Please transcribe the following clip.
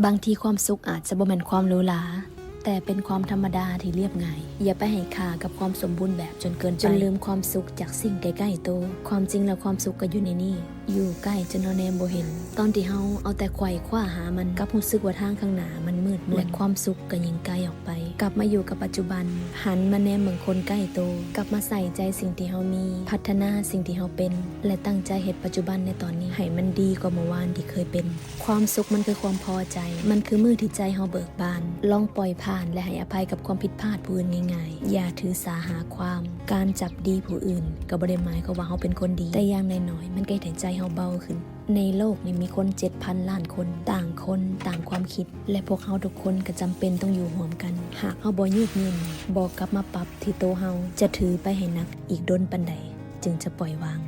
ບາງທີຄວາມສຸກອາດຈະບໍ່ແມ່ນຄວາມຫຼູຫຼາ, ແຕ່ເປັນຄວາມທຳມະດາທີ່ລຽບງ່າຍ. ຢ່າໄປໃຫ້ຄ່າກັບຄວາມສົມບູນແບບຈົນເກີນໄປ, ຈົນລືມຄວາມສຸກຈາກສິ່ງໃກ້ໆໂຕ. ຄວາມຈິງແລ້ວຄວາມສຸກກໍຢູ່ໃນນີ້, ຢູ່ໃກ້ຈົນເຮົາແນມບໍ່ເຫັນ. ຕອນທີ່ເຮົາເອົາແຕ່ໄຂວ່ຄວ້າຫາມັນ, ກັບຮູ້ສຶກວ່າທາງຂ້າງໜ້າມັນມືດມົນ, ແລະ ຄວາມສຸກກໍຍິ່ງໄກອອກໄປ. ກັບມາຢູ່ກັບປັດຈຸບັນ, ຫັນມາແນມເບິ່ງຄົນໃກ້ໂຕ, ກັບມາໃສ່ໃຈສິ່ງທີ່ເຮົາມີ, ພັດທະນາສິ່ງທີ່ເຮົາເປັນ ແລະ ຕັ້ງໃຈເຮັດປັດຈຸບັນໃນຕອນນີ້ໃຫ້ມັນດີກວ່າເມື່ອວານທີ່ເຄີຍເປັນ. ຄວາມສຸກມັນຄືຄວາມພໍໃຈ, ມັນຄືມື້ທີ່ໃຈເຮົາເບີກບານ, ລອງປ່ອຍຜ່ານ ແລະ ໃຫ້ອະໄພກັບຄວາມຜິດພາດຜູ້ອື່ນງ່າຍໆ. ຢ່າຖືສາຫາຄວາມ, ການຈັບດີຜູ້ອື່ນກໍບໍ່ໄດ້ໝາຍຄວາມວ່າເຮົາເປັນຄົນດີ, ແຕ່ຢ່າງໜ້ອຍໆ ມັນກໍເຮັດໃຫ້ໃຈເຮົາເບົາຂຶ້ນ. ໃນໂລກນີ້ມີຄົນເຈັດພັນລ້ານຄົນ, ຕ່າງຄົນຕ່າງຄວາມຄິດ, ແລະ ພວກເຮົາທຸກຄົນກໍຈຳເປັນຕ້ອງຢູ່ຮ່ວມກັນ. ຫາກເຮົາບໍ່ຍືດຫຍຸ່ນ, ບໍ່ກັບມາປັບທີ່ໂຕເຮົາ, ຈະຖືໄປໃຫ້ໜັກອີກດົນປານໃດ ຈຶ່ງຈະປ່ອຍວາງ?